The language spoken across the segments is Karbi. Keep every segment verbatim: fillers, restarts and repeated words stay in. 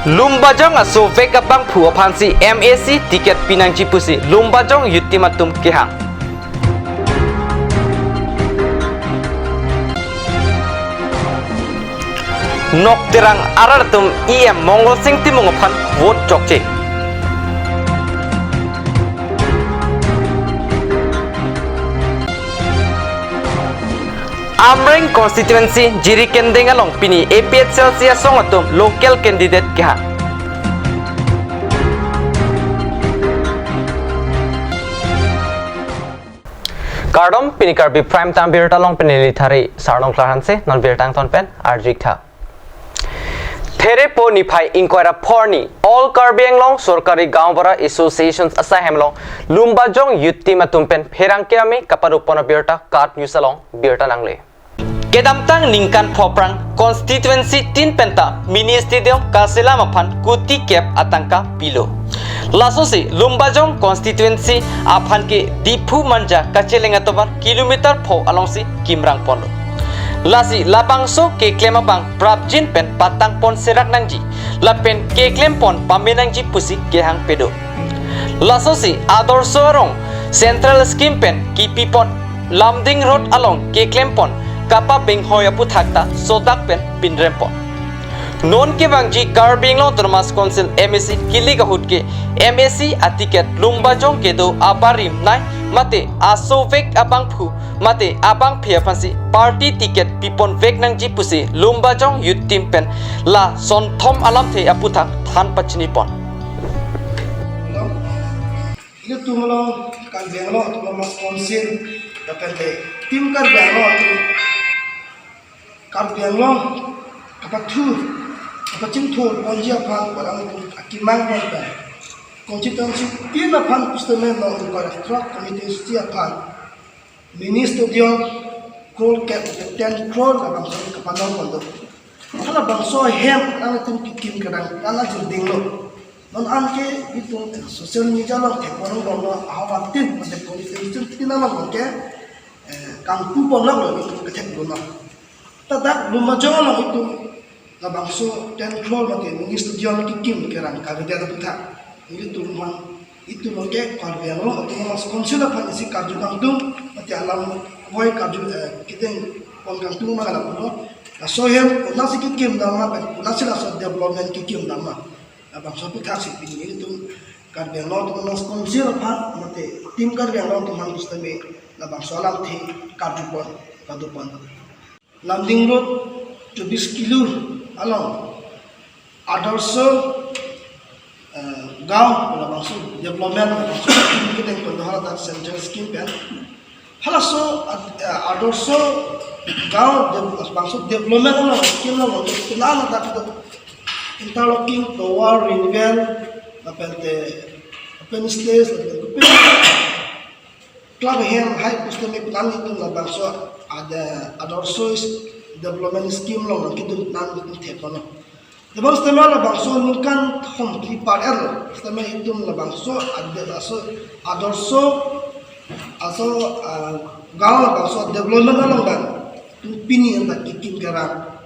Lumbajong asovek abangphu aphansi M A C ticket pinangji pusi Lumbajong youth team atum kehang. Nokterang arat atum E M Mongol Sing Timung aphan vote chokche. Amreng constituency Jirikinding along pini A P H L C asong atum local candidate kehang. Kardom, pini Karbi Prime Time birta along pini neli thari Sarnong Klarhanse, non birta angton pen arjik tha. Therepo niphai ingkoi ra phongo arni All Karbi Anglong Sorkari Gaonbura Association asai hem along Lumbajong youth team atum pen pherangke amei kapado pon abirta KAT News along birta nangle. Kedamtang ningkan pho aphrang constituency tin penta mini stadium kaselam aphan kuti kep atangka pilo. Lasosi Lumbajong constituency aphan ke Diphu Manja kacheleng atovar kilometer pho alongsi kimrang ponlo. Lasi labangso keklem abang prapjin pen patang pon serak nangji, lapen keklem pon pame nangji pusi kehang pado. Lasosi Adorsho arong central scheme pen kipi pon Lumding Road along keklem pon kapabenghoi aputhak ta sodak pen pinrem pon. Non kevangji Karbi Anglong Autonomous Council M A C kilik ahut ke M A C aticket Lumbajong kedo abarim nai mate asovek abangphu mate abangphi aphansi party ticket piponvek nangji pusi Lumbajong youth team pen la sonthom alamthe aputhak than pachini pon. Ilitum along Karbi Anglong Autonomous Council lapen te Team Karbi Anglong atum Karbi Anglong kapathu kapachingthur ponji aphan alanglitum akemang pon pen constituency tin aphan pusitame non ingkoi ra throk constituency aphan mini stadium crore kep ten crore labangso kapanon pon do. Halabangso ahem alanglitum kekim kedang ala jilding lo. Non anke itum social media along theklong bomlo, ahok atin mate constituency tin along ke, eh, kangpu ponlo lo itum kethek lo. Ta dak Lumbajong along itum labangso ten crore mate mini stadium kekim kerang kavedet aputhak ilitum aphan itum along ke Karbi Anglong Autonomous Council aphan isi karju kangtung mate alam hoi karju, eh, kedeng pon kangtung ma alam lo. Laso ahem konatsi kekim dam ma pen konatsi laso development kekim dam ma, labangso aputhak si pini ilitum Karbi Anglong Autonomous Council aphan mate Team Karbi Anglong atum aphan pusitame labangso alamthe karju pon pado pon. Lumding Road chobis kilo along Adorsho, eh, Gaon labangso development labangso scheme kedeng pon do, hala dak central scheme pen. Halaso ad-, eh, Adorsho Gaon de-, labangso development along scheme along penang dak do interlocking tower, rain well, lapen te open stage, lapen te club ahem hai pusitame penang itum labangso ad-, Adorsho development scheme along kedun penang itum theklong. Labangso tema labangso ningkan thom kepar-et lo. Tema itum labangso ad-, laso Adorsho, laso, ah, Gaon labangso development along dan itum pini anta kekim kerang.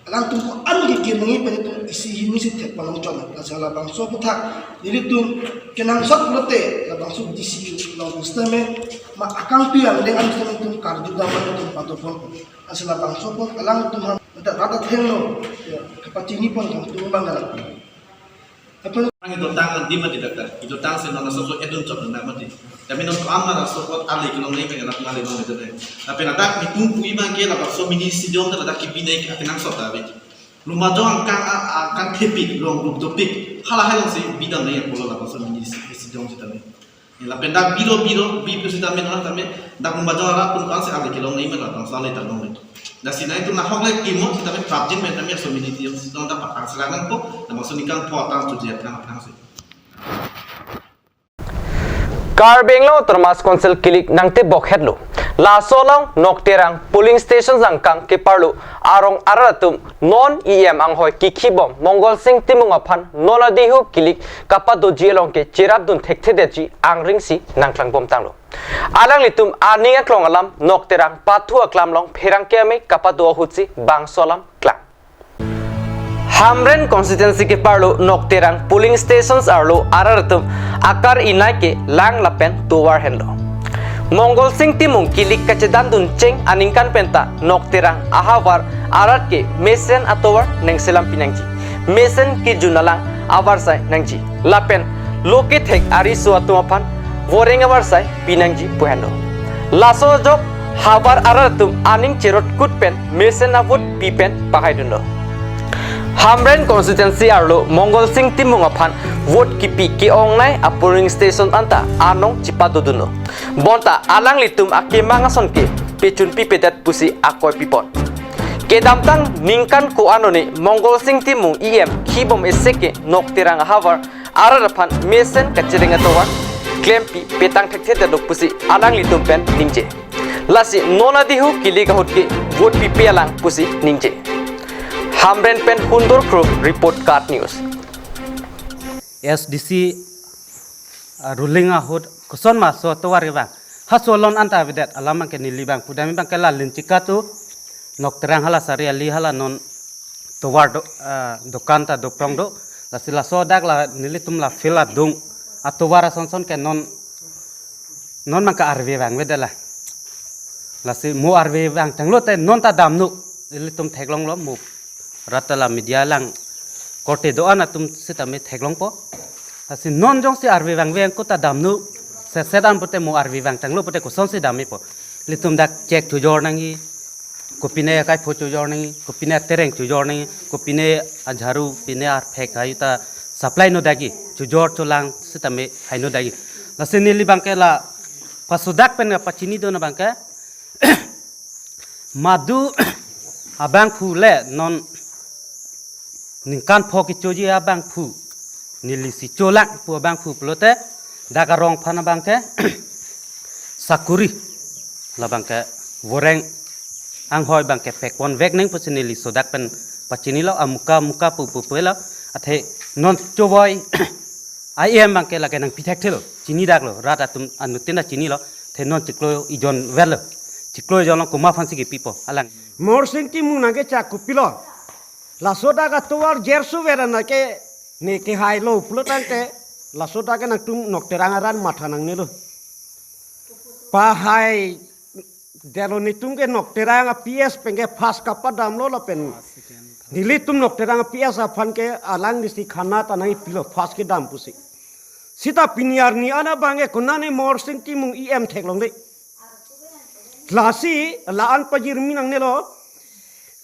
Alangtum ko-an kekim nangji pen itum isi hini si thek palong chon. Lasi labangso aputhak nelitum kenangsot pulote labangso D C along pusitame ma akangtui angdeng an pusitame itum karju dam ma itum pado pon. Lasi labangso apot alangtum aphan dak dak thengno, ya, kapachini pon kangtung abang galang. Apun ang idotang di mati dak dak. Idotang si non laso so edun chot na mati. Kami non ko-an ma laso apot ale kelongnei pen anak mali nong itu deh. Tapi ladak nitum pu-i abang ke labangso mini stadium ta ladak kebinei ke akenangsot ta abik. Lumbajong angkang a, a, angkang thepik, long rup dopik. Halahai alongsi bidam nangji apotlo labangso mini stadium sitame. Lapen dak biro biro bi pusitame non tame dak Lumbajong arat atum ko-an si ale kelongnei ma labangso ale ta longnei. Lasi nangtum nahok le kimo sitame prapjin pen tame aso mini stadium si non dak patang serak nangpo, labangso ningkan pho atang chojak nang atang si. Karbi Anglong Autonomous Council kilik nangtebok hetlo. Laso along Nokterang polling station angkang keparlo arong arat atum non E M anghoi kikhibom Mongol Sing Timung aphan non adihu kilik kapadoji along ke cherapdun thekthedetji angring si nangklang bomtanglo. Alanglitum aning aklong alam Nokterang pathu aklam along pherangke amei kapado ahutsi bangso alam klang. Hamren constituency keparlo Nokterang polling stations arlo arat atum akar inai ke lang lapen tovar henlo. Mongol Sing Timung kilik kachedandun cheng aningkan penta Nokterang ahavar arat ke mesen atovar nangselam pinangji, mesen kejun alang avarsai nangji, lapen lo kethek ariso atum aphan voreng avarsai pinangji pu henlo. Laso ajok havar arat atum aning cherotkut pen mesen avote pi pen pahaidunlo. Hamren constituency arlo Mongol Sing Timung aphan vote kipi ke-ongnei a-polling station anta anong chipadodunlo. Bonta alanglitum akemang ason ke pechunpipedet pusi akoi pipon. Kedamtang ningkan ko-an arni Mongol Sing Timung E M khibom isi ke Nokterang ahavar arat aphan mesen kachereng atovar klempi petang thekthedetlo pusi alanglitum pen ningje. Lasi non adihu kilik ahut ke vote pipe alang pusi ningje. Hamren pen Hundur Kro report, KAT News. S D C, ah, ruling ahut koson ma laso tovar kevang, ha laso alon anta avedet alam abangke neli abang pudam abangke la Linchika tu Nokterang hala Sariali hala non tovar do, ah, dokan ta doprong do. Lasi laso dak la nelitum la field adung atovar asonson ke non, non abangke arve vangvedet la. Lasi mo arve vangtanglo te non ta damnon, ilitum theklonglo mo. Rat ta la media lang korte do-an atum sitame theklongpo. Lasi non jongsi arve vangve angko ta damnon, seset an pute mo arve vangtanglo pute kosonsi dammepo. Ilitum dak chek chojor nangji, kopine kaipho chojor nangji, kopine tereng chojor nangji, kopine ajharu, pine arphek ayu ta supply no dagi, chojor cholang sitame haino dagi. Lasi neli abangke la pasodak pen pachinidun abangke, madu abangphu le non ningkan pho kechoji abangphu, neli si cholang pu abangphu pulote dak arong aphan abangke sakuri labangke voreng anghoi abangke pekponvek nang pusi neli sodak pen pachinilo, amuka muka pu pu pulo, athe non chovoi I M abangke lake nangpi thekthelo, chinidaklo, rat atum anuttin ta chinilo, athe non chiklo ijon verlo, chiklo ijon lo komat aphansi kepipo alang. Morsing Timung nangkechak kopilo, laso dak atovar jerso vera nake ne kehailo pulo tangte, laso dak ke nangtum Nokterang arat matha nangnelo. Pahai detlo, netum ke Nokterang a-P S pen ke first kapadamlo lapen nelitum Nokterang a-P S aphan ke alanglisi khana ta nangpilo first kedam pusi. Sita pini arni an abangke konane Morsing Timung E M theklongle. Lasi la-an pajirmi nangnelo.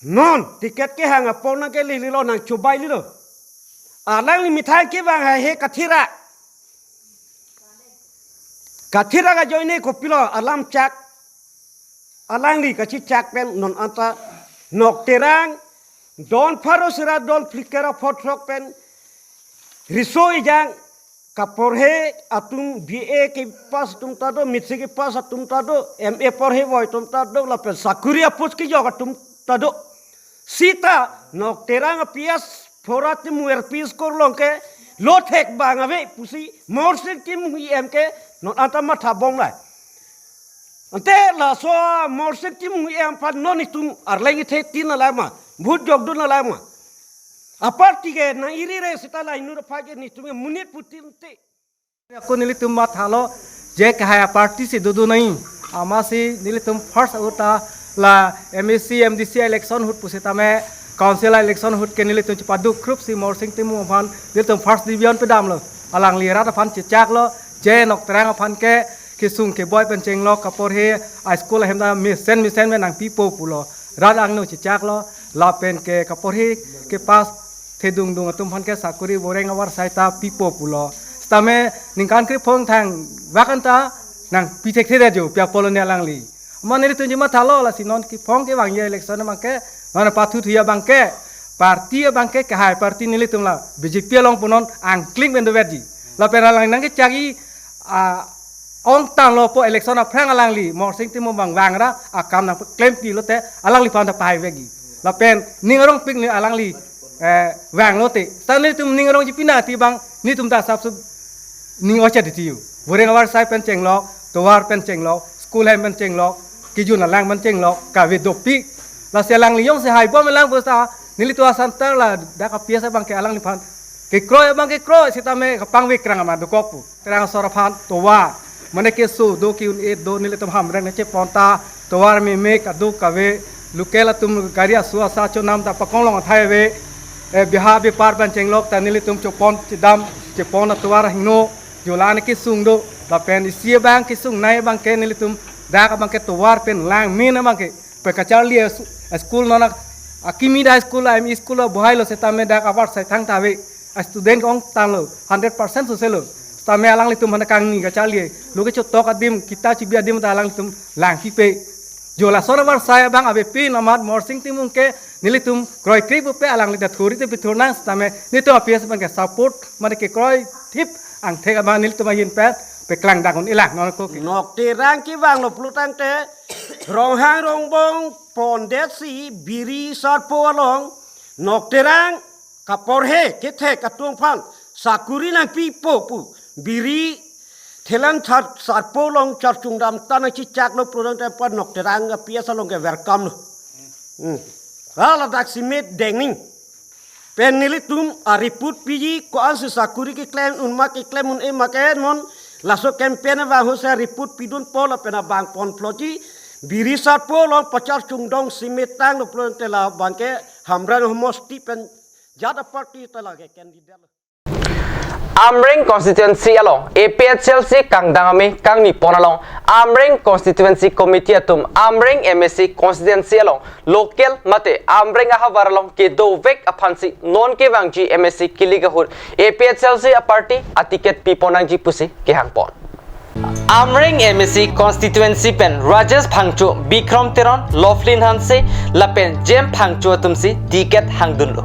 Non ticket kehang apor nangke lelelo, nangchobai lelo. Alangli methang kevang haihe kathira. Kathira ajoine kopilo alam chak. Alangli kachechak pen non anta Nokterang don pharo sera don phlikera photrok pen riso ejang kaporhe atum, B A kepass atum ta do, matric kepass atum ta do, M A porhevoi atum ta do, lapen sakuri a-post kejok atum ta do. Sita Nokterang a-P S Phora Timung R P school along ke lo thek abang ave pusi Morsing Timung E M ke non anta matha bomlai. Ante laso Morsing Timung E M aphan non netum arleng ithe tin alama, vote jokdun alama. A-party ke nang irire sita la inut aphan ke netum ke monit putin te. Ako nelitum mathalo, je kahai a-party si dodun nangji. Amatsi nelitum first ahut ta la M A C, M D C election ahut pusitame, council election ahut ke nelitum chepaduk krupsi Morsing Timung aphan nelitum first division pedamlo. Alangli rat aphan chechaklo, je Nokterang aphan ke kesung keboi pen chenglok, kaporhe a-school ahem ta mesen mesen pen nangpipo pulo. Rat angno chechaklo, lapen ke kaporhe kepass thedungdung atum aphan ke sakuri voreng avarsai ta pipo pulo. Sitame ningkan krephongo thang vak anta nangpi thekthedet jo, pi apotlo ne alangli. Amat nelitum chemathalo, lasi non kephong kevangji election abangke, non pathu thuji abangke, party abangke kahai party nelitum la B J P along pu non angkling pen doverji. Lapen alang nangkechakji, a, ongtanglo pu election aphrang alangli Morsing Timung abang vangra akam nangklempi lote alangliphan ta pahaivekji. Lapen ning arongpik ne alangli, eh, vanglote. Sita netum ning arongji pina ti abang netum ta asapso ning ocha ditiyu. Voreng avarsai pen chenglok, tovar pen chenglok, school hem pen chenglok, kejun alang pen chenglok, kave dopik. Lasi alangli jongsi haibom alang pusita Nelitum a-center ladak a-P S abang ke alangliphan kekroi abang kekroi sitame kapangvek krang amat dokok pu. Terang asor aphan tovar. Mane keso do ke-un-e do nelitum Hamren ne chepon ta tovar meme kadokave local atum gari asu asa chonam ta pakong long athai ave. Eh, biha bipar pen chenglok ta nelitum chopon chedam chepon atovar ahingno. Jo la ne kesung do lapen isi abang kesung nai abang ke nelitum dak abang ke tovar pen langmin abang ke pen kacharli as-, school nona akimi da school M E school lo bohai lo sitame dak avarsai thangta ave. A-student ongtanglo, hundred percent sose lo. Sitame alanglitum hana kangni kacharli. Lo kechotok adim, kita chibi adim ta alanglitum langkipe. Jo lason avarsai abang avepin amat Morsing Timung ke nelitum kroikre pupe alangli ta thuri te pithur nang sitame nelitum a-P S abang ke support mane kekroithip angthek abang nelitum ahin pen peklang dak un-e lang non ko ke. Nokterang kevanglo pulotangte Ronghang Rongbong pondet si Biri Sarpo along Nokterang kaporhe kethek atum aphan sakuri nangpipo pu Biri Thelan Sar-, Sarpo along charchungdam ta nangchechaklo pulotangte pen Nokterang a-P S along ke welcome lo. Hmm. Hala dak cement dengning pen nelitum a-report piji ko-ansi sakuri keklem un ma keklem un-e ma ke non laso campaign abang ahut si report pidunpo lapen abang ponplotji Biri Sarpo along pacharchungdong cement tanglo pulotangte labang ke Hamren homosti pen Jada Party ta lake candidate. Amreng constituency along A P H L C kangdang ame kangni pon along Amreng constituency committee atum Amreng M A C constituency along local mate Amreng ahavar along kedovek aphansi non kevangji M A C kilik ahut A P H L C a-party a-ticket pipon nangji pusi kehang pon. Amreng M A C constituency pen Rajesh Phangcho, Bikram Teron, Lovelin Hanse lapen Jem Phangcho atumsi ticket hangdunlo.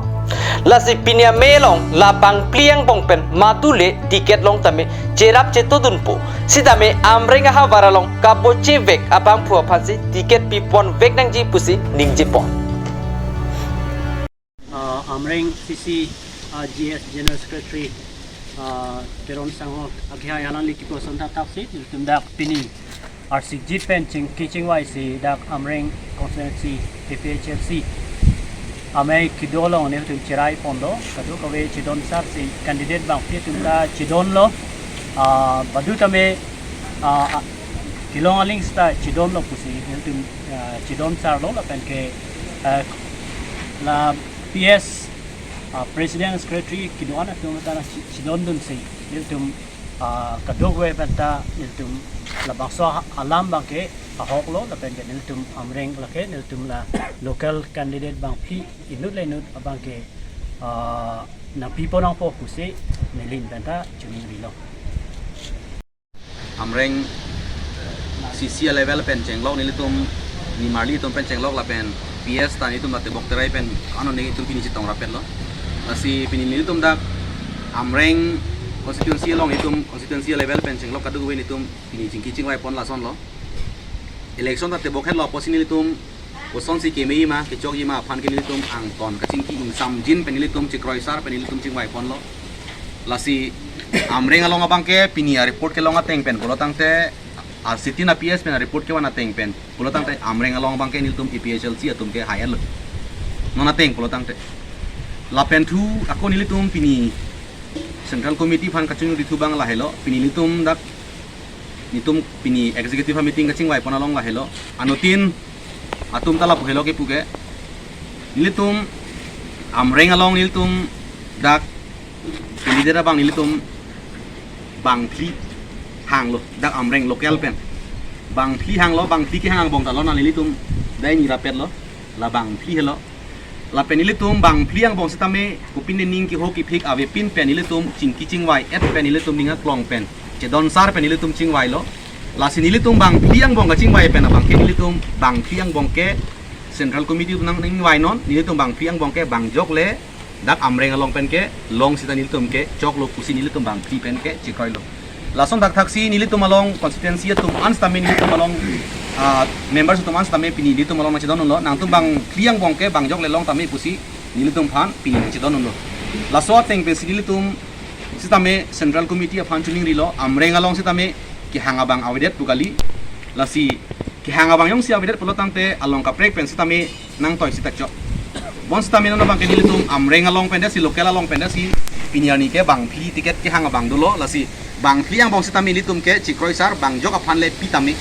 Lasi pini amei along labang phli angbong pen matule ticket long tame cherap chetodunpo. Sitame Amreng ahavar along kapochevek abangphu aphansi ticket piponvek nangji pusi ningjepon. Uh, Amreng C C, uh, G S General Secretary, uh, Teron Sangho, akhai alangli kipu ason thakthak si, nelitum dak pini arsik jit pen chingki chingvai si dak Amreng constituency A P H L C amei kedo along nelitum cherai ponlo, kadokave chedon sar si candidate bangphli atum ta chedonlo, uh, badu tame, uh, kelong aling sita chedonlo pusi, nelitum, uh, chedon sarlo lapen ke, uh, la P S, ah, President Secretary kedo-an atum ta nang chi-, chedondunsi nelitum, ah, kadokave pen ta nelitum labangso ha-, alam abangke ahoklo lapen ke nelitum Amreng lake nelitum la local candidate bangphli inut le inut abangke, ah, nangpipo nangpo pusi neli pen ta chiningrilo. Amreng C C a-level pen chenglok nelitum nimarli atum pen chenglok lapen P S ta nelitum la tebok terai pen ano nelitum pini chetong rapetlo. Lasi pini nelitum dak Amreng constituency along nelitum constituency a-level pen chenglok kadokave nelitum pini chingki chingvai pon lasonlo. Election ta tebok henlo apotsi nelitum kosonsi keme-i ma, kechok-i ma aphan ke nelitum angton kachingki ingsamjin pen nelitum chekroi sar pen nelitum chingvai ponlo. Lasi Amreng along abangke pini a-report kelong ateng pen pulotangte, a-sitting a-P S pen a-report kevan ateng pen pulotangte Amreng along abangke nelitum A P H L C atum ke higher lo. Non ateng pulotangte. Lapen thu ako nelitum pini Central Committee aphan kachingri thu abang lahelo, pini nelitum dak nelitum pini executive meeting kachingvai pon along lahelo. Anuttin atum ta lapu helo kepu ke. Nelitum Amreng along nelitum dak pini dera abang nelitum bangphli hanglo dak Amreng local pen. Bangphli hanglo, bangphli kehang angbong ta lonang nelitum dai ni rapetlo. La bangphli helo. Lapen nelitum bangphli angbong sitame kopine ning keho kephik avepin pen nelitum chingki chingvai et pen nelitum ning aklong pen chedon sar pen nelitum chingvailo. Lasi nelitum bangphli angbong kachingvai pen abangke nelitum bangphli angbong ke Central Committee nang ningvainon, nelitum bangphli angbong ke bangjok le dak Amreng along pen kelong sita nelitum kechoklo pusi nelitum bangphli pen ke chekroilo. Lason thakthak si nelitum along constituency atum an sitame nelitum along, ah, members atum an sitame pini nelitum along nangchedondunlo, nangtum bangphli angbong ke bangjok le long tame pusi nelitum aphan pini nangchedondunlo. Laso ateng pensi nelitum sitame Central Committee aphan chiningrilo, Amreng along sitame kehang abang avedet pu kali. Lasi kehang abang jongsi avedet pulotangte along kaprek pen sitame nangtoi sita chok. Bon sitame non abangke nelitum Amreng along pen si, local along pen si, pini arni ke bangphli ticket kehang abang dolo, lasi bangphli angbong sitame nelitum ke chikroisar bangjok aphan le pi tame.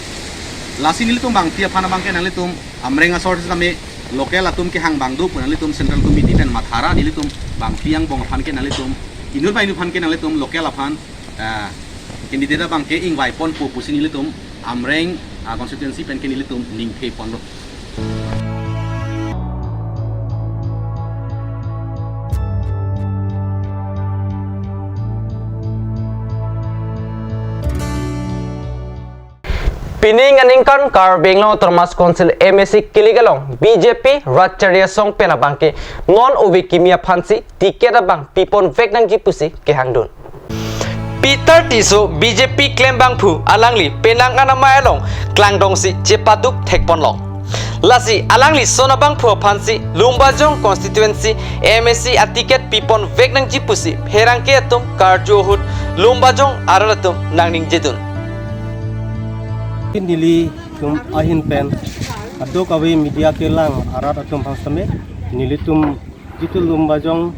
Lasi nelitum bangphli aphan abangke nanglitum Amreng asor sitame local atum kehang abang do pu nanglitum central committee pen mathara, nelitum bangphli angbong aphan ke nanglitum inut bai inut aphan ke nanglitum local aphan, ah, candidate abangke ingvai ponpo pusi nelitum Amreng, ah, constituency pen ke nelitum ningthe ponlo. Pining aningkan Karbi Anglong Autonomous Council M A C kilik along B J P rat chari asong pen abangke non ove kimi aphansi ticket abang pipon vek nangji pusi kehangdun. Peter Tisso B J P klembangphu alangli penang anamai along klangdongsi chepaduk thekponlong. Lasi alangli son abangphu aphansi Lumbajong constituency M A C aticket pipon vek nangji pusi pherangke atum karju ahut Lumbajong arat atum nangningjedun. Nelitum ahin pen aduk ave media kelang arat atum aphan sitame nelitum jitu Lumbajong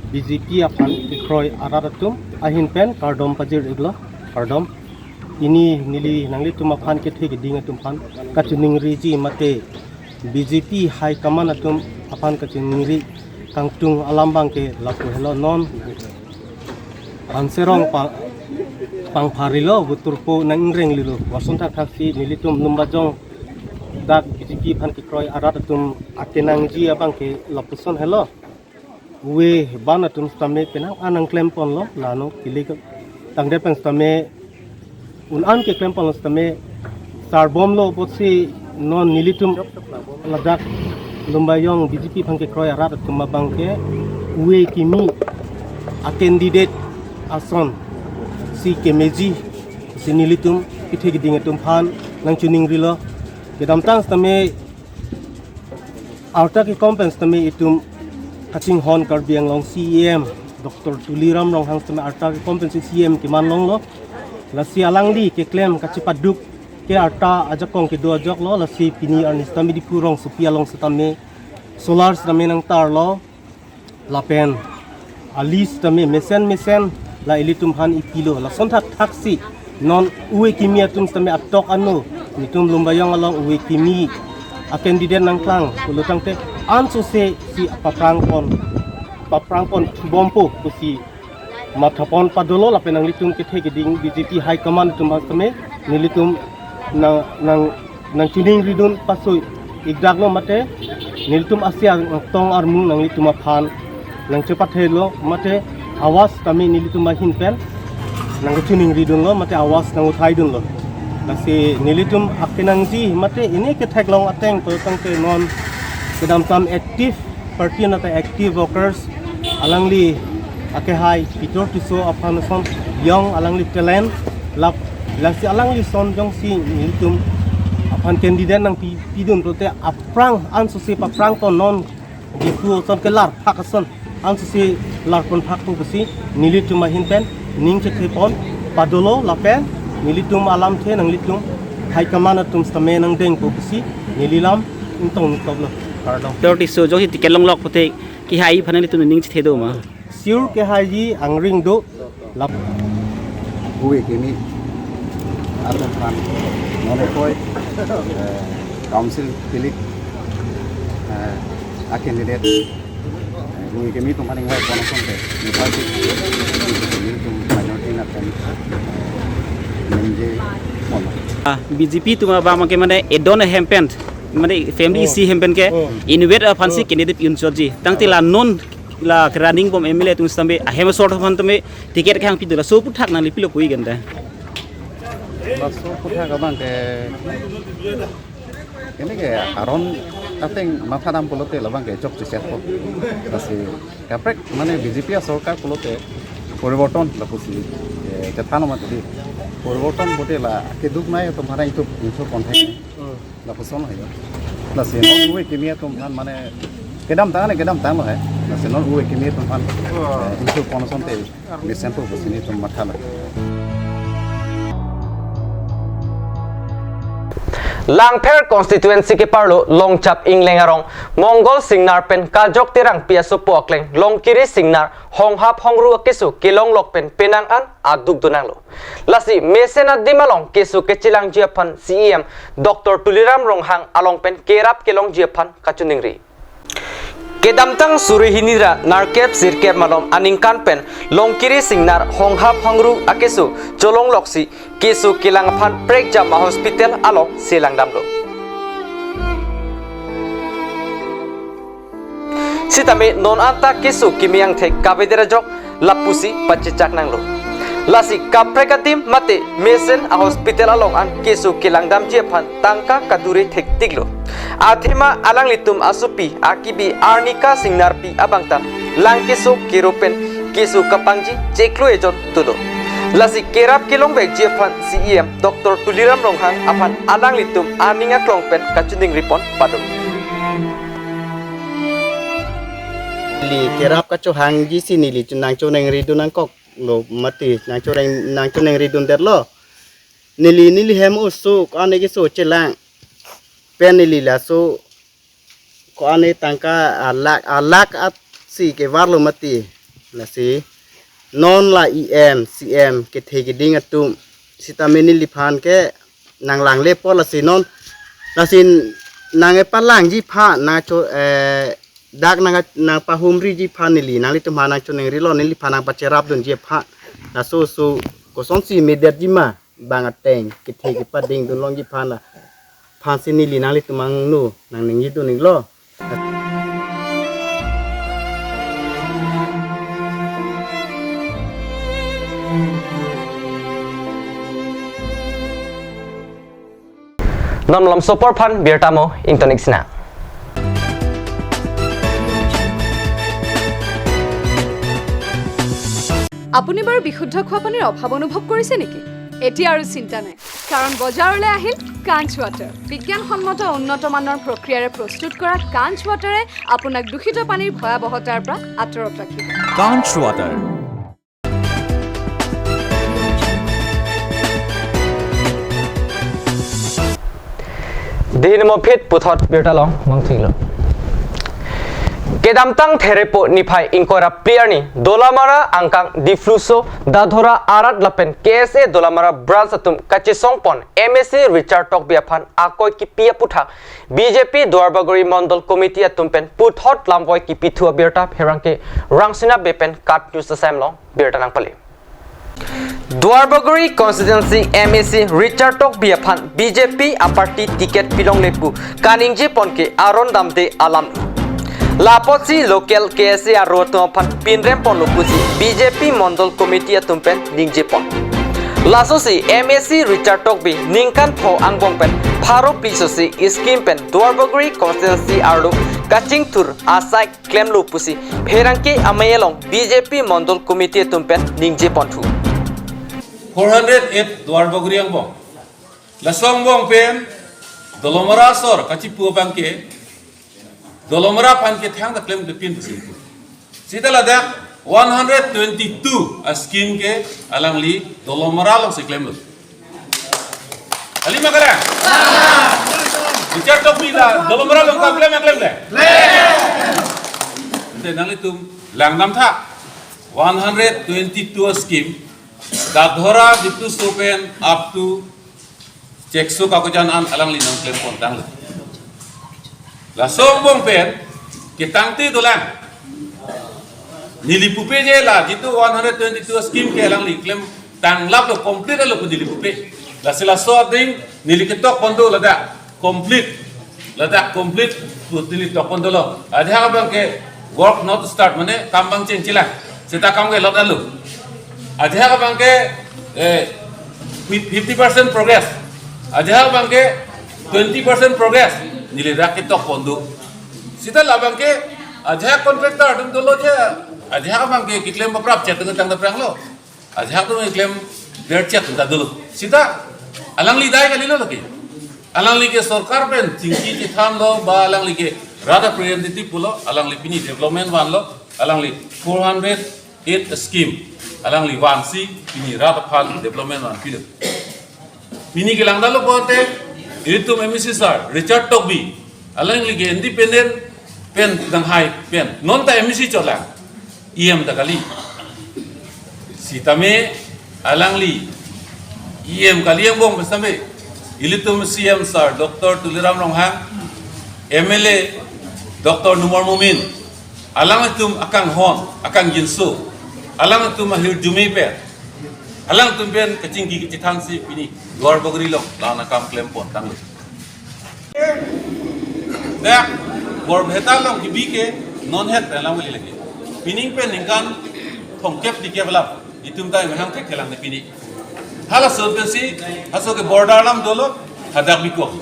B J P aphan kekroi arat atum ahin pen kardom pajir-iklo, kardom. Pini neli nanglitum aphan kethe keding atum aphan kachiningriji mate B J P high command atum aphan kachiningri kangtung alam abangke lapu helo, non hanserong pa pangpharilo, voter po nang-ingrenglilo, lason thakthaksi nelitum Lumbajong dak B J P aphan kekroi arat atum akenangji abangke lapuson helo. Ove ban atum sitame penang an nangklemponlo, lano kilik tangdet pen sitame un an keklemponlo sitame sarbomlo apotsi non nelitum ladak Lumbajong B J P aphan kekroi arat atum abangke ove kimi a candidate asonsi kemeji si nelitum kethe keding atum aphan nangchiningrilo. Kedamtang sitame arta kekom pen sitame itum kachinghon Karbi Anglong C E M Doctor Tuliram Ronghang sitame arta kekom pensi C E M keman longlo. Lasi alangli keklem kachepaduk ke arta ajakong kedo ajoklo, lasi pini arni sitame Diphu rongsopi along sitame solar sitame nangtarlo. Lapen ali sitame mesen mesen la ilitum aphan ipilo, lason thakthaksi non ove kimi atum sitame atok ano nelitum Lumbajong along ove kimi a candidate nangklang pulo tangte ansose si paprangpon, paprangpon bompo pusi mathapon padolo. Lapen nanglitum kethe keding B J P high command atum aphan sitame nelitum nang nang nangchiningridun pasoi-ikdaklo mate nelitum asi atong armu nanglitum aphan nangchepathelo mate awas tame nelitum ahin pen nangchiningridunlo mate awas nanguthaidunlo. Lasi nelitum akenangji mate ini ketheklong ateng pu tangte non kedamtang active party nata active workers alangli akehai Peter Tisso aphan ason young alangli talent lap, lasi alangli son jongsi nelitum aphan candidate nangpi, pidun pulote aphrang ansose paprangpon non Diphu ason kelar phak ason ansose larpon phakpo pusi nelitum ahin pen ning chethepon padolo lapen nelitum alamthe nanglitum high command atum sitame nangdengpo pusi neli lam ingtong nitoklo. Kardom. Peter Tisso jongsi ticket longlok pulote kehai aphan nelitum ning chethe do ma? Sure kehaiji angring do lap. Ove kimi atum aphan non ekoi, eh, council kilik, eh, a candidate, eh, ove kimi atum aphan ingvai pon asonte, Nepal si, ove kimi atum minority na pen, eh, ningje pon. Ah, B J P atum abang ke mane edon ahem pen, mane family Oh. isi hem pen ke, Oh. invet aphan si Oh. candidate pi-un chotji. Tangte la non la kerunning bom M L A atum sitame ahem asor aphan tame ticket kehang pido, laso aphuthak nangli pilo pu-ik anta? Laso aphuthak abang ke, ini ke aron ateng mathadam pulote labang ke chokche chetpo. Lasi kaprek mane B J P asorkar pulote poriborton lapusi, eh, chethan mati di. Poriborton pulote la keduk nai atum aphan ingthur, ingthur konthek. Hmm. Lapuson hai. Lasi non ove kimi atum aphan mane kedamtang ne kedamtanglo hai. Lasi non ove kimi atum aphan, eh, ingthur pon asonte mesenpo pusi nelitum mathalo. Langpher constituency keparlo Longchap Ingleng arong Mongol Singnar pen Kajok Terangpi asopo akleng Longkiri Singnar honghap hongru akeso kelonglok pen penang an aduk donanglo. Lasi mesen adim along keso kechelangji aphan C E M Doctor Tuliram Ronghang along pen kerap kelongji aphan kachiningri. Kedamtang suri hini ra nerkep sirkep malom aningkan pen Longkiri Singnar honghap hongru akeso cholongloksi keso kelang aphan prekjam a-hospital along selangdamlo. Sitame non anta keso kimi angthek kavedet ajok lapusi pachechak nanglo. Lasi kaprek adim mate mesen a-hospital along an keso kelangdamji aphan tangka kadure thektiklo. Athema alanglitum asopi akibi Arnika Singnarpi abang ta lang keso kero pen keso kapangji chiklo ejon dolo. Lasi kerap kelongvekji aphan C E M Doctor Tuliram Ronghang aphan alanglitum aning aklong pen kachiningri pon padun. Neli kerap kachohangji si neli chu nangchoningri dun nangkoklo mati nangchoneng nangchoningri dundetlo. Neli neli hem oso ko-an keso chelang pen neli laso ko-an tangka alak alak at si kevarlo mati. Lasi non la E M, C M kethe keding atum sitame neliphan ke nanglang lepo lasi non lasi nangpalangji aphan nangcho eh dak nang nangpahumriji aphan neli nanglitum aphan nangchoningrilo, neliphan nangpacherap dunji aphan. Laso oso kosonsi medetji ma bang ateng kethe kepading dun longji aphan la aphansi neli nanglitum angno nangningje dun iklo. Non malom sopor aphan birta mo ingtonik sina. আপুনি বাৰু বিশুদ্ধ খোৱা পানীৰ অভাৱ অনুভৱ কৰিছে নেকি? এতিয়া আৰু চিন্তা নাই, কাৰণ বজাৰলৈ আহিল কাঞ্চ ৱাটাৰ। বিজ্ঞানসন্মত উন্নত মানৰ প্ৰক্ৰিয়াৰে প্ৰস্তুত কৰা কাঞ্চ ৱাটাৰে আপোনাক দূষিত পানীৰ ভয়াৱহতাৰ পৰা আঁতৰত ৰাখিব। Kanch Water. Dihini mo phit puthot birta long mangthilo. Kedamtang Therepo niphai ingkoi ra phli arni Dolamara angkang Dipluso Dadhora arat lapen K S A Dolamara branch atum kachesong pon M A C Richard Tokbi aphan akoi kipi aputhak B J P Duarbagori Mondol Committee atum pen puthot lamvoi kipithu abirta pherangke Rangsina Bey pen KAT News asem long birta nangpale. Duarbagori constituency M A C Richard Tokbi aphan B J P aparty ticket pilongle pu kaningje pon ke aron damde alam. Lapotsi local K S A aro atum aphan pinrem ponlo pusi B J P Mondol Committee atum pen ningje pon. Lasosi M A C Richard Tokbi ningkan pho angbong pen pharo phli sosi scheme pen Duarbagori constituency arlo kachingthur asai klemlo pusi pherangke amei along B J P Mondol Committee atum pen ningje ponthu. Four hundred eight Duarbagori angbong. Laso angbong pen Dolamara asor kachipu abang ke Dolamara aphan ke thangta klemkle pin pusi pu. Sita ladak one hundred twenty-two a-scheme ke alangli Dolamara alongsi klemlo. Kali ma kali? Richard Tokbi la Dolamara along kam klem ma klemle? Ante nanglitum langdamtha, one hundred twenty-two a-scheme, Dadhora Dipluso pen up to Chekso Kakojan an alangli nangklem pontanglo. Laso angbong pen ketangte dolang. Neli pupe je la jitu one hundred twenty-two scheme ke alangli klemtang laplo, complete lo pu neli pupe. Lasi laso ading neli ketok pon do ladak complete. Ladak complete pu neli tok pon dolo. Ajahak abang ke work not start, mane kam bang chengchilang. Seta kam ke lot alo. Ajahak abang ke, eh, fifty percent progress. Ajahak abang ke twenty percent progress. Neli rak ketok pon do. Sita labang ke ajahak contractor atum dolo je. Ajahak abang ke keklem baprap chet tengah tang daprang lo. Ajahak atum keklem der chet tengah dolo. Sita alangli dai kalilo lagi. Alangli ke sorkar pen chingki chithanlo ba alangli ke rat a-representative pulo, alangli pini development vanlo, alangli four hundred eight scheme alangli vansi pini rat aphan development vanpilo. Pini kelang dalo bonte Ilitum M A C sir, Richard Tokbi, alangli ke independent pen danghai pen, non ta M A C cholang, E M ta kali. Sitame alangli E M kali angbong pen sitame, ilitum C M sir, Doctor Tuliram Ronghang, M L A, Doctor Numal Momin, alangtum akanghon, akangjinso, alangtum ahirjume pen, alangtum pen kachingki kachethansi pini Duarbagori along la-an akam klempon tanglo. Dak Borpeta along kebi ke non het pen alam kali lagi. Pining pen ningkan thomkep dikep alam itum ta mehang thekthelang ne pini. Halaso pensi, halaso ke border alam dolo, hadak bikok.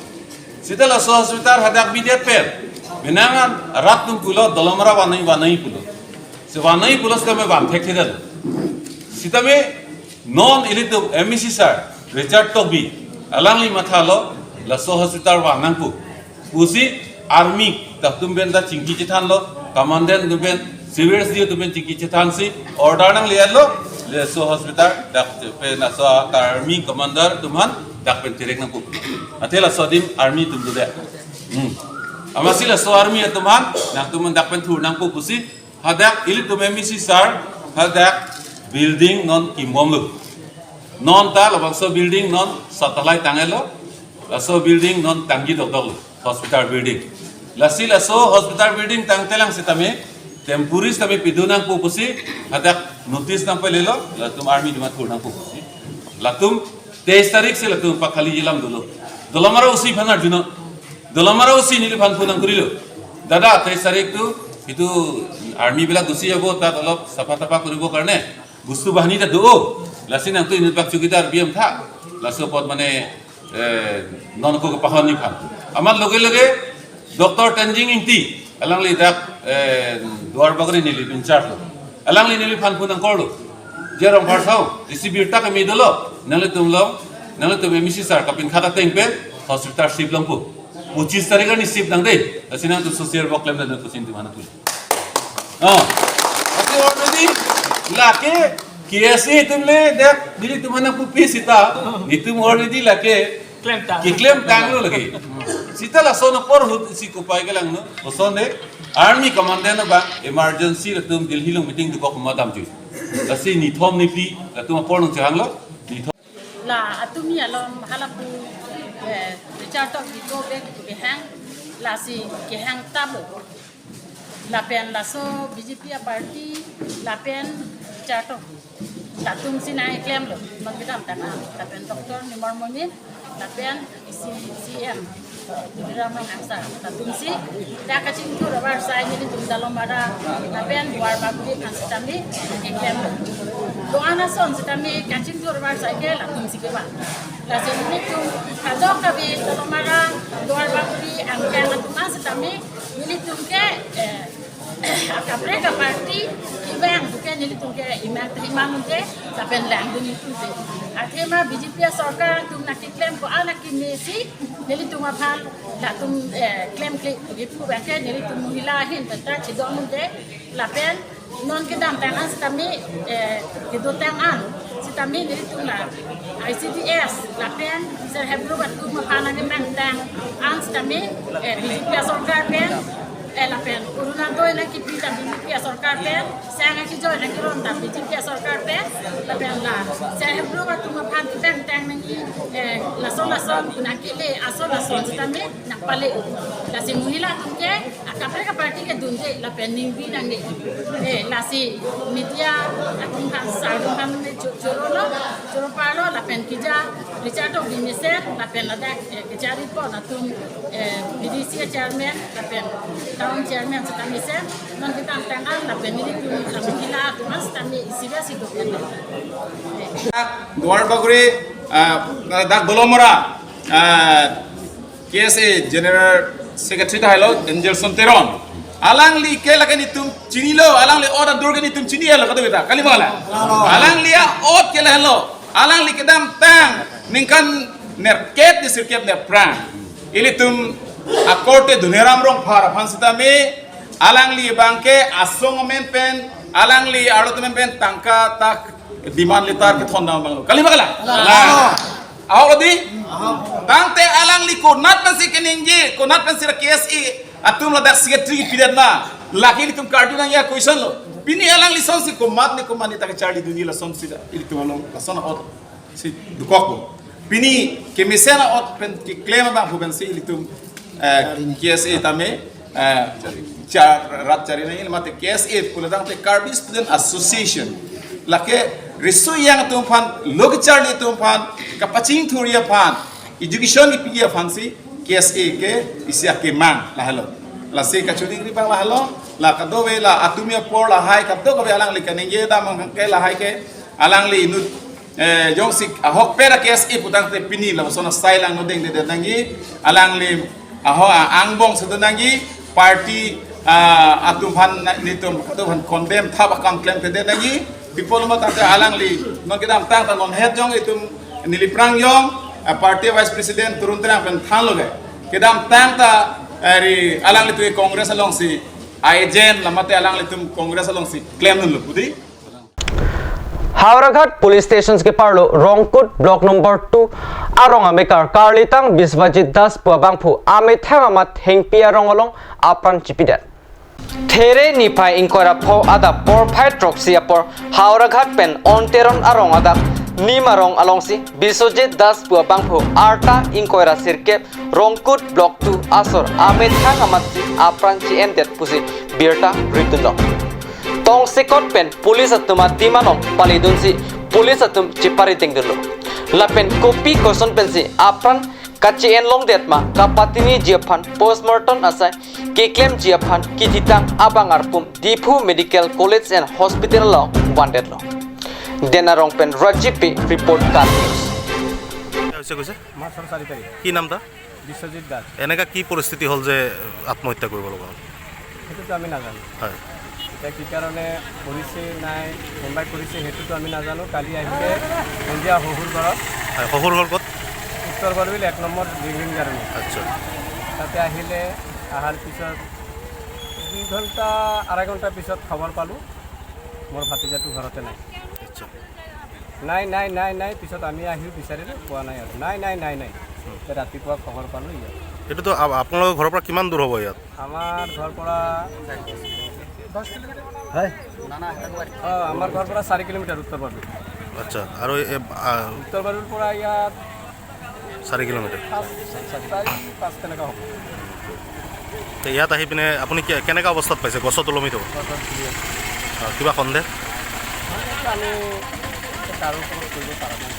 Sita laso hospital hadak bidet pen, menangan rat atum pulo, Dolamara vanei vanei pulo. Si vanei pulo sitame van thekthedetlo. Sitame non ilitum M A C sir, Richard Tokbi, alangli mathalo, laso hospital van nangpo pusi army ta atum pen ta chingki chethanlo, commandant atum pen, civil S D O atum pen chingki chethansi order nangle-etlo, laso hospital dak pen laso army commander atum aphan dak pen cherek nangpo. Athe laso adim army atum dodet. Hmm. Amatsi laso army atum aphan, nangtum aphan dak pen thur nangpo pusi, hadak ilitum M A C sir, hadak building non kimbomlo. Non ta labangso building non satellite tang-etlo, laso building non tangji dokdoklo, hospital building. Lasi laso hospital building tangtelang sitame, temporary sitame pidun nangpo pusi, hadak notice nangpalelo, latum army atum aphan thur nangpo pusi. Latum teis tarik si latum pakhali alam dolo. Dolamara O C aphan arjunon. Dolamara O C neliphan phone nangkorilo. Dada, teis tarik tu, itu army বিলাক গুচি যাব, তাত অলপ চাফা তাফা কৰিবৰ কাৰণে বস্তু বাহানি এটা দৌ। Lasi nangtum inut bak chowkidar B M tha. Laso apot mane, eh, non ko kepahon nephan. Amat loge loge Doctor Tensing Ingti, alangli dak, eh, Duarbagori neli in charge lo. Alangli neliphan phone nangkorlo. Je Rongphar sao, isi birta kami dolo, nanglitum along, nanglitum M A C sir kapinkhat ateng pen hospital shift longpo. Pochis tarik arni shift nangde, lasi nangtum social work klemdam pusi itum aphan nangpui. Oh. Lasi already lake K S A atum le dak nelitum aphan nangpupi sita, nelitum already lake Klemtang. Keklemtanglo lake. Sita lason apor ahut isi kopai kelangno. Lason de army commandant abang emergency latum Delhi along meeting dokok ma damjui. Lasi nithom nephli latum apor nangchehanglo. Nithom. La atum ni alom halapu, eh, Richard Tokbi ko bek kehang, lasi kehang tabo. Lapen laso B J P aparty, lapen Richard Tokbi. Latum si nangklemlo, non kedamtang an. Lapen Doctor Numal Momin, lapen C-, C M Tuliram Ronghang sir. Latum si, dak kachingthur avarsai nelitum Dolamara, lapen Duarbagori aphan sitame, keklemlo. Do-an ason sitame, kachingthur avarsai ke, latum si kevang. Lasi nelitum, kadokave Dolamara, Duarbagori, angkang atum aphan sitame, nelitum ke, eh, akaprek aparty kevang puke nelitum ke imang te imang te lapen langdun nelitum te. Athema B J P asorkar atum nangkeklem ko-an akeme si nelitum aphan latum, eh, klemkle puke pu abang ke nelitum mohila ahin pen ta chedondun te lapen non kedamtang an sitame, eh, kedotang an sitame nelitum la I C D S lapen self help group atum aphan nangkemangtang an sitame, eh, B J P asorkar pen, eh, lapen Orunodoi nangkepi ta B J P asorkar pen, sang akejoi nangkeron ta B J P asorkar pen, lapen la self help group atum aphan kemangtang nangji, eh, lason lason nangkele ason lason sitame nangpale. Lasi mohila atum ke akaprek aparty kedunde lapen ningbi nangne. Eh, lasi media atum aphan sar atum aphan me cho-, chorolo, choro parlo lapen keja Richard Tokbi mesen lapen ladak, eh, kejari pon atum, eh, B D C chairman lapen town chairman sita mesen non kedamtang an lapen nelitum mohila atum aphan sitame isi besi do. Eh. Duarbagori, ah, dak Dolamara, ah, K S A General Secretary tahai lo, Angelson Teron. Alangli ke lake nelitum chinilo, alangli ot adur ke nelitum chinilo, kadokave ta, kali ma la? Alangli a-ot ke lahelo, alangli kedamtang ningkan nerkep ni sirkep nerphrang. Ilitum akorte Doniram Rongphar aphan sitame, alangli abang ke asong amen pen, alangli arlo amen pen tangka ta demand letter kethondam abang lo. Kali ma kali? Kali. Ahok lo dei? Tangte alangli konat pensi keningje, konat pensi la K S A atum ladak secretary pidet ma. Lake ilitum karju nangji a-question lo. Pini alangli sonsi komatne komatne ta kacharlidunji lasonsi da. Ilitum along lason ahut si dokokpo. Pini kemesen ahut pen keklem abang pu pensi ilitum, eh, K S A tame, eh, char-, rat charli nangji mate K S A pulo tangte Karbi Student Association. Lake riso-ejang atum aphan, lo kacharli atum aphan, kapachingthurji aphan, education kepiji aphansi K S A ke isi akemang lahelo. Lasi kachudingri abang lahelo, la kadokave la atum apor lahai kadokave alangli kaningje dam ke lahai ke alangli inut, eh, jongsi ahokpet a-K S A pu tangte pini lapuson asai lang nodeng dedet nangji, alangli ahok a-angbong sedo nangji, party, ah, atum aphan na-, nelitum atum aphan condemn thap akam klemkledet nangji. Pi apotlo ma tangte alangli non kedamtang ta non het jong itum neli aphrang jong, ah, party vice president Tarun Terang pen thanlo ke. Kedamtang ta, eh, ri alanglitum Congress alongsi agent la mate alanglitum Congress alongsi klemdunlo pu dei. Howraghat Police Stations keparlo Rongkut Block Number Two arong amekar karlitang Biswajit Das pu abangphu amethang amat Hengpi arong along apran chipidet. There niphai ingkoi ra pho adap porphai throksi apor Howraghat pen Onteron arong adak Nim arong alongsi Biswajit Das pu abangphu arta ingkoi ra sirkep Rongkut Block Two asor amethang amatsi apran chi-endet pusi birta ridunlo. Tongsekot pen police atum a-team along palidunsi police atum chepari dengdunlo. Lapen kopi koson pensi apran kachi-en longdet ma kapatiniji aphan postmortem asai keklemji aphan kithitang abang arpum Diphu Medical College and Hospital along vandetlo. Den Arong pen Rajiv Bey report, Karbi News. হৈছে কৈছে? মাৰ্চৰ চাৰি তাৰিখ। কি নাম তাৰ? বিশ্বজিৎ দাস। এনেকা কি পৰিস্থিতি হ'ল যে আত্মহত্যা কৰিব লগা হ'ল? সেইটোতো আমি নাজানো। হয়। এতিয়া কি কাৰণে কৰিছে নাই, কোনোবাই কৰিছে, সেইটোতো আমি নাজানো। কালি আহিলে সন্ধিয়া শহুৰ ঘৰত। হয়, শহুৰ ঘৰ ক'ত? উত্তৰ বৰবিল এক নম্বৰ ডিংলিং জাৰণি। আচ্ছা। তাতে আহিলে, অহাৰ পিছত দুই ঘণ্টা, আঢ়ৈ ঘণ্টা পিছত খবৰ পালোঁ, মোৰ ভাতিজাটো ঘৰতে নাই। আচ্ছা। নাই, নাই, নাই, নাই। পিছত আমি আহি বিচাৰিলোঁ, পোৱা নাই আৰু। নাই, নাই, নাই, নাই। হুম। তে ৰাতিপুৱা খবৰ পালোঁ ইয়াত। এইটোতো আপ-, আপোনালোকৰ ঘৰৰ পৰা কিমান দূৰ হ'ব ইয়াত? আমাৰ ঘৰ পৰা হয়। অ, আমাৰ ঘৰ পৰা চাৰি কিলোমিটাৰ উত্তৰ বৰবিল। আচ্ছা, আৰু এই, আ, উত্তৰ বৰবিল পৰা ইয়াত চাৰি কিলোমিটাৰ। পাঁচ, চাৰি, পাঁচ তেনেকুৱা হ'ব। তে ইয়াত আহি পিনে আপুনি কে-, কেনেকা অৱস্থাত পাইছে? গছত ওলমি থাকোঁ। গছত ঝুলি আছে। অ, কিবা সন্দেহ? সন্দেহটো আমি কাৰো ওপৰত কৰিব পৰা নাই।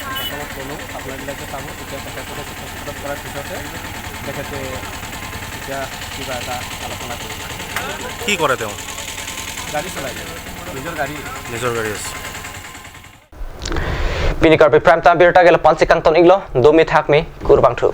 প্ৰশাসনক ক'লোঁ, আপোনালোকে চাব, তেতিয়া প্ৰশাসনে হস্তক্ষেপ কৰাৰ পিছতে তেখেতে তেতিয়া কিবা এটা আলোচনা কৰিব। কি কৰে তেওঁ? গাড়ী চলাই, নিজৰ গাড়ী। নিজৰ গাড়ী আছে। Pini Karbi Prime Time birta ke lapu-ansi kangton-iklo, domi thakmi, kurvangthu.